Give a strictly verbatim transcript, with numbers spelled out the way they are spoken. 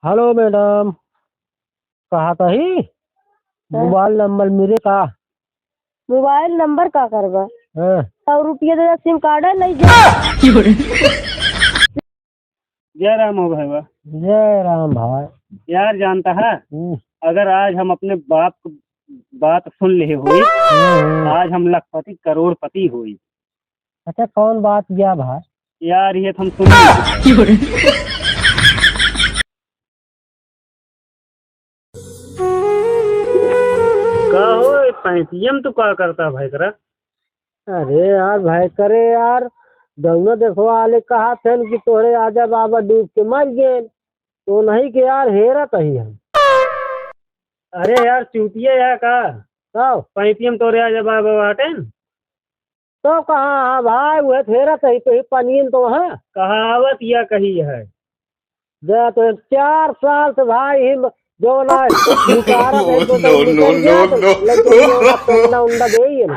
हेलो मैडम, कहा कही? हाँ। मोबाइल नंबर मिले का? मोबाइल नंबर का करबा? हाँ। सौ रुपया दे, सिम कार्ड है, नहीं जा। जय राम हो भाई बा। जय राम भाई। यार जानता है, हम्म। अगर आज हम अपने बाप की बात सुन ले होई, हम्म। आज हम लखपति करोड़पति होई। अच्छा, कौन बात किया भाई? यार, ये तो हम सुन का हो, ए पैंतिया में तू का करता भाई करा? अरे यार भाई करे यार, दौनो देखवा वाले कहा थे कि तोहरे आजा बाबा डूब के मर गए, तो नहीं कि यार हेरा कही हम। अरे यार, चूतिया या का? का? पैंतिया में तोरे आजा बाबा बाटेन? तो कहाँ है भाई, वह फेरा कहीं पे ही पानी तो है। कहावत या कही है। जा तो चार साल से भाई ही जो ना निकारा नहीं तो no, no, निकल गया no, तो no। लड़के को ना पेंडा उंडा दे ही है ना।